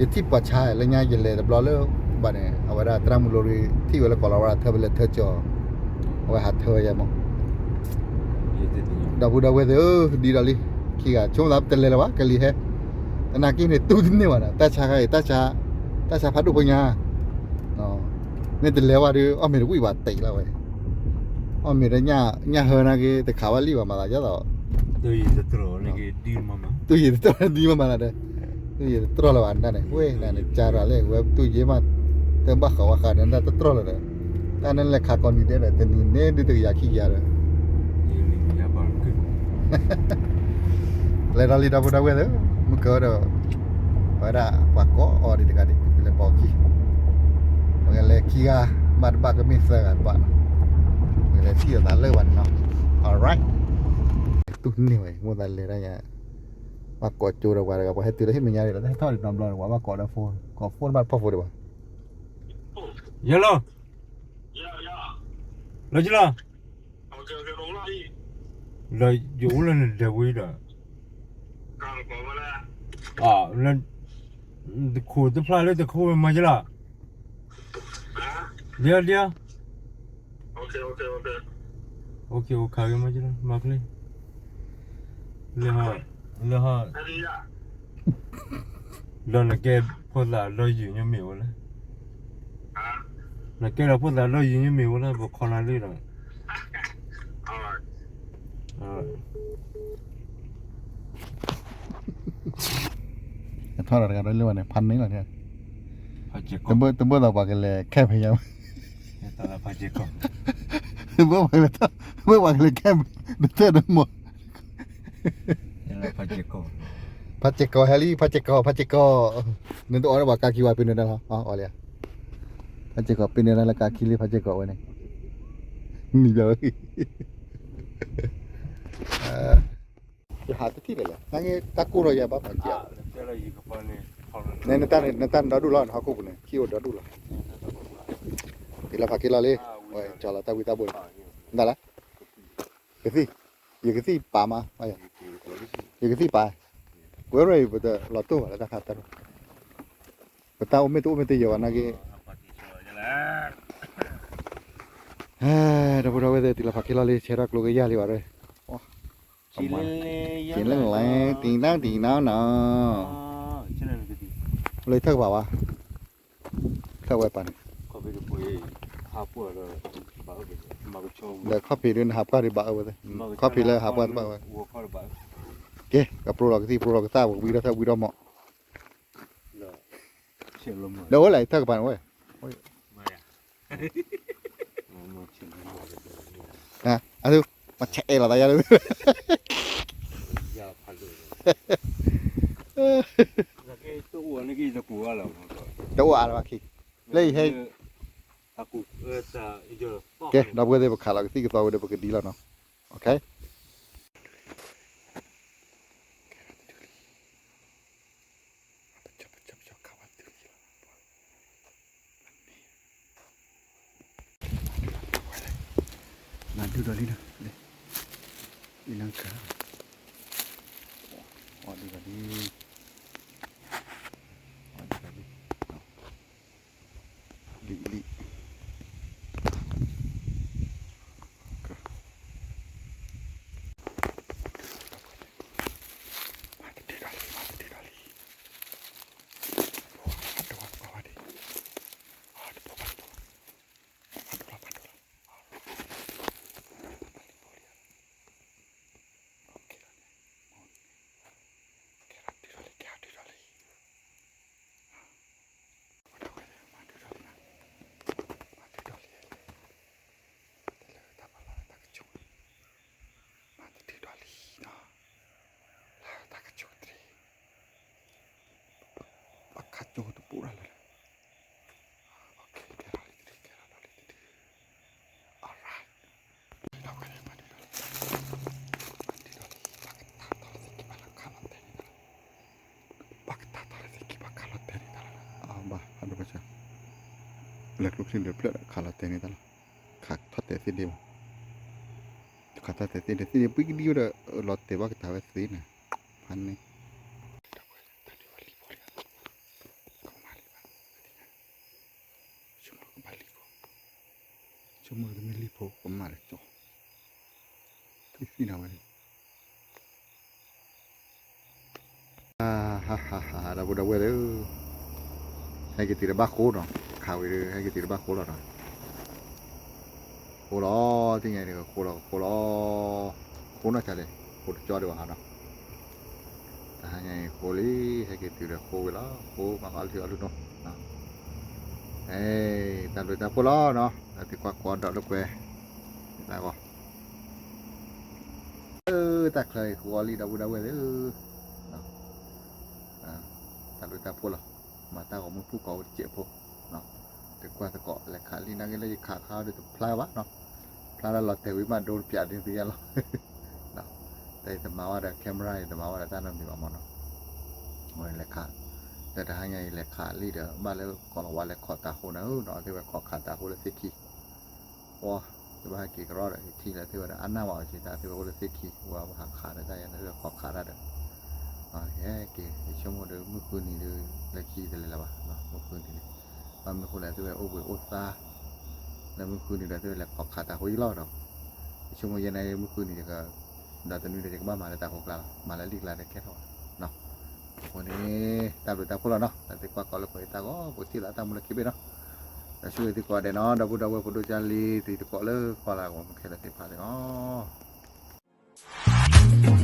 ယထံၣ်ပှၤဆါလၢညါ ယလဲၤတဘျီလၢဘၣ်န့ၣ် အဝဲဒၣ်သရၣ်မုၣ်လီၤရံ ထံၣ်ဝဲလၢကီးလီၤဝဲဒၣ်ထၢဖဲလဲၣ်ထၢကၠီၤ, အဝဲဟးထၢဝဲယဲမး, ဒီပုၢ်ဒီဝဲၢ်သ့ၣ်ဧၢ, ဒ်ဒီးလံ, ခံဂၤဆိကမိၣ်သးတလဲၤလၢၤဘၣ် ကလံၤဟဲ, သနာ်က့န့ၣ် တူၢ်တန့ၢ်ဘၣ်ဒီး တၢ်ဆါခါအံၤ တၢ်ဆါ, တၢ်ဆါဖးဒိၣ်ဖိညါ, မ့ၢ်တလဲၤဝဲဒီး အီၣ်မ့ၤတဝံၣ်ဘၣ်တံၢ်လီၤဝဲ, အီၣ်မ့ၤဒီးညၣ်ဟၢနၤက့ တခးဝဲလံဘၣ်မၤသးယသး တူၢ်ယံၤတတြီၢ်မၤသးဒီး, တူၢ်ယံၤတတြီၢ်ဒ်မးမးဒီး, တူၢ်ယံၤတတြီၢ်လၢၤဘၣ်နတၢ်န့ၣ်, ဝဲနန့ၣ် ကၢ်ရၤလဲၣ် ဝဲတူၢ်ယံၤမး, တဘၣ်ဃးဝဲဃးဒီးနတၢ်တတြီၢ်လၢၤဒီး, တၢ်န့ၣ်လဲၤခးကိးနံၤဒဲးဒီး တနံၤန့ၣ်ဒုးတကယၤခံကယၤဒီး, လဲၤဒီးလံဒီပုၢ်ဒီဝဲၢ်သ့ၣ်, မုၢ်ကၢၤဒီး, ပဝဲဒၣ်ပှၤကိးအီၤဒံးတဂၤဒံး ပလဲၤပိာ်ခံ, ပကလဲၤခံဂၤ, ဘၣ်တဘၣ်ကမ့ၢ်သၢဂၤတဘၣ်နီၤ, ပကလဲၤထံၣ်အသးလၢဘၣ်န့ၣ်နီၤ, alright, တူၢ်န့ၢ်ဝဲ မိၢ်သးလဲၤဒၣ်ညါ, ပှၤကိးကၠိဒီးပှၤတဂၤ ပှၤဟဲတုၤလၢဟံၣ်မဲာ်ညါဒံး တဟဲထီၣ်ဒံးနီတဘျီန့ၣ် ပှၤဘၣ်ကိးဒီးဖိ, ကိးဖိတဘၣ်ဖီၣ်ဖိဒံးဘၣ်, ယဲလီၤ, လီၤကလီၤ လၢယအိၣ်လၢနဒဲဝံၤဒီး, လၢ, တခိးတဖျါလၢတခိးမၤယလီၤ, ဒ်, ဒ်, အိၣ်ခါဂ့ၤမၤယလီၤ မၤချ့, လၢဟီ, လၢဟီ, ဒီးနကဲဖိသၣ်ဒီးယုၢ်ညိမ့ၢ်ဝဲလၢ, နကဲဒီးဖိသၣ်ဒီးယုၢ်ညိမ့ၢ်ဝဲလၢ ပခီနၤလံဒီး ထီၣ်ဒီးတဂၤဒီးလၢဘၣ်န့ၣ် ဖးန့ၢ်လီၤန့ၣ်, တဘၣ်သးပှၤကလဲၤ camp ဖဲညါ, ဘၣ်ပှၤကလဲၤ camp တထၢၣ်တမီၢ်, ဖးစဲးကီးဟဲလံ ဖးစဲးကီး ဖးစဲးကီး, နတအီၣ်ဒီးပှၤကါခံဝဲပ့ၤန့ၣ်တၢ်လီၤ အီၣ်လံ, ဖးစဲးကီးပ့ၤန့ၣ်တၢ်လၢကါခံလံ ဖးစဲးကီးဝဲန့ၣ်, နံၤဘျီဝဲ ယဟးတထံၣ်လၢၤလဲၣ် နက့တၢ်ကိၢ်ထီၣ်ယဲဘၣ်ဖးစဲး, နတၢ်နဒီဒူၣ်လီၤ နဟီၣ်ခိၣ်ပူၤန့ၣ် ခံအိၣ်ဒီဒူၣ်လီၤ, တုၤလီၤဖးက့ၤလီၤလံ, ကၠီလီၤတၢ်ဝံတၢ်ဘိန့ၣ်, နတၢ်လဲၣ်, ကသံၣ်, ယကသံၣ်ပာ်မး, ယကသံၣ်ပာ်, ကွဲးရၢ်အံၤ ပတလီၤတိၢ်ဘၣ်လၢတၢ်ခါတၢ်ရၢ်, ပတၢ်အိၣ်မ့ၢ်တအိၣ်မ့ၢ်တယၢၤဘၣ်နာ်က့ ဒီပုၢ်ဒီဝဲၢ်သ့ၣ် တုၤလီၤဖးက့ၤလီၤလံ ဆဲးထီၣ်ကျိကယၢ်လံဘၣ်ရၢ်, က့ၤလၢလဲၤ တံၤနါတံၤနါနီၤ, လၢထၢၣ်ကပၤဘၣ်, ထၢၣ်ဝဲပၤန့ၣ်, ဒီးခီၣ်ဖံးဒ်နဟးပှၢ်ဒံးဘၣ်အၢဝဲသ့ၣ်, ခီၣ်ဖံးလၢဟးပှၢ်တဘၣ်ဝဲ, ကဲ ကပြိလီၤကသံၣ်ပြိလီၤကသၣ် ပကဝံထီၣ်ထၢၣ်ဝံထီၣ်မး, ဒီးအိၣ်လဲၣ် ထၢၣ်ကပၤန့ၣ်ဝဲ, အ, ပှၤဆဲးအဲၣ်လီၤသးယါလၢ, တအိၣ်အါလၢၤဘၣ်ခံ, လၢယဟဲ, ကဲ ဒီပုၢ်ဝဲၢ်သ့ၣ် ပခးလီၤကသံၣ်ကသီဝဲဒီး ပကဒံလီၤနီၤ, OK. မၤဒုၣ်ဒီးလံနီၤ, လံနၤကၤ, အီၣ်ဒုၣ်ဒီးလံ, အီၣ်ဒုၣ်ဒီးလံ, လံလံ, မၤတဒုၣ်ဒီးလံ, မၤတဒုၣ်ဒီးလံ, အဒိၣ်ဘၣ်တဘၣ်ဒံး, အဒိၣ်ဘၣ်တဘၣ်, အဒိၣ်ဘၣ်တဘၣ်, ကဲဒုၣ်ဒီးလံ, ကဲဒုၣ်ဒီးလံ, မၤဒုၣ်ဒီးလံ, မၤဒုၣ်ဒီးလံ, တၢ်လၢတၢ်ပလီၢ်တၢ်ကဆိၣ်, မၤတဒုၣ်ဒီးလံနီၤ, လၢတၢ်ကဆိၣ်တရံး, ဘၣ်ခါကၠိတပူၤရၤလၢာ်လၢာ်, ကဲထီၣ်လံတဒု, ကဲထီၣ်ဒီးလံတဒု, alright. ဘၣ်ကထါထီၣ်လၢသ့ၣ်ခံဘၣ်လၢခးလီၤတဲာ်န့ၣ်တၢ်လီၤ, ဘၣ်ကထါထီၣ်လၢသ့ၣ်ခံဘၣ်ခးလီၤတဲာ်န့ၣ်တၢ်လီၤ, ဘၣ်အဒိၣ်ကစၢ်, လဲၤကျိချံလၢာ်ဖျၢၣ်ဒီးခးလီၤတဲာ်န့ၣ်တၢ်လီၤ, ခးထီၣ်တဲာ်သ့ၣ်ဒ့မး, ခးထီၣ်တဲာ်သ့ၣ်ဒ့ သ့ၣ်ဒ့ပှံကဒံဝဲဒီး လီၤတဲာ်ဘၣ်ကထါဝဲသ့န့ၣ်, ဖးန့ၣ် ဆိကမိၣ်တမ့ၢ်လံၣ်ဖိကမၣ်ဒီးကၠီ, ထွံၣ်သံၣ်နီၤဝဲ, ဟါဟါဟါ ဒီပုၢ်ဒီဝဲၢ်သ့ၣ်, ဟဲက့ၤတုၤဒီးဘၣ်ဃိနီၤ, ခးဝံၤဒီး ဟဲက့ၤတုၤဒီးဘၣ်ဃိလီၤနီၤ, ဃိလီၤ, သ့ၣ်ညါအံၤဒီးဃိလီၤ ဃိလီၤ, ဃိနီၢ်ကၢ်လဲၣ်, ဃိတကၠီဒံးဘၣ်ဟါနီၤ, တဟါညါအံၤဃိလံ, ဟဲက့ၤတုၤဒီးဃိဝံၤလီၤ, ဃိမၤဃီအလုၢ်အီလုၢ်နီၤ, အဲ, တၢ်ဘျုးတၢ်ဖှိၣ်လီၤနီၤ, သုကွၢ်ကွီၢ်ဒီးလိာ်ကွဲ, တၢ်ဂီၤ တၢ်ချၢအံၤဃိအီၤလံ ဒီပုၢ်ဒီဝဲၢ်သ့ၣ်ဧၢ, တၢ်ဘျုးတၢ်ဖှိၣ်လီၤ, မၤတၢ်ဂီၤမုၢ်ဖုၣ်ကိာ်ဝဲတစဲးဖိ, တကွၢ်သကိးလဲၤခးလံနာ်က့လၢယခးခါဒီးတဖျါဘၣ်နီၤ, ဖျါလၢလီၤတဲာ်ဝံၤမးဒိတပျးဒ်သ့ယါလီၤ, တၢ်အံၤတမၤဝဲဒီး camera အံၤတမၤဝဲဒီးတၢ်နီတမံၤဘၣ်မးနီၤ, ဝဲလဲၤခး, ဒီးတဟါညါအံၤလဲၤခးလံဒီး ဘၣ်လၢကီၢ်လီၤဝါလဲၤခိးတၤဃိန့ၣ်ဧၢနီၤ, သ့ၣ်ဝဲခိးခးတၤဃိလၢသ့ၣ်ခံ ဝဲ, သ့ၣ်ဘၣ်ဟဲက့ၤကရီဒီး ယထံၣ်လၢသ့ၣ်ဝဲဒီး အနၢ်ဘၣ်အီၤဆံးတၢ် သ့ၣ်ဝဲအိၣ်လၢသ့ၣ်ခံ ဝဲဘၣ်ဟးခးဒီးတၢ်ယါန့ၣ် သ့ၣ်ဝဲခိးခးတၢ်ဒီး, ယဟဲက့ၤ ယဆိကမိၣ်ဒီးမုၢ်ဃုနံၤဒီး လၢခံတလဲၤလၢၤဘၣ်, မုၢ်ဃုနံၤန့ၣ်, ဘၣ်မနုၤဃိလဲၣ် သ့ၣ်ဝဲအိၣ်ဘှံးအိၣ်သါ, လၢမုၢ်ဃုနံၤဒီး သ့ၣ်ဝဲလဲၤခိးခးတၤဃိယံလီၤဒီး, ယဆိကမိၣ်ယဲန့ၣ်မုၢ်ဃုနံၤဒီး ဒီးတနွံဒီးယကဘၣ်မၤလၢတၤဃိကျါလီၤ, မၤလၢလံာ်ကျါဒီးကဲထီၣ်ဘၣ်, အဃိန့ၣ် တၢ်ဘျုးတၢ်ဖှိၣ်လီၤနီၤ, တၢ်သ့ၣ်ကွၢ်ကီၤလၢကွဲးတၢ်ဂီၤ ပထံၣ်လီၤတၢ်မူလၢခံဘ့ၣ်နီၤ, ဒီးဆိၣ်ဂ့ၤသုကိးဂၤဒဲးနီၤ, ဒီပုၢ်ဒီဝဲၢ်ဖိဒိၣ်ကၢ်လံၤတံၤသကိးလၢကီၢ်လၢအဂီၢ်မူခဲလၢာ်သ့ၣ်တဖၣ်န့ၣ်လီၤ.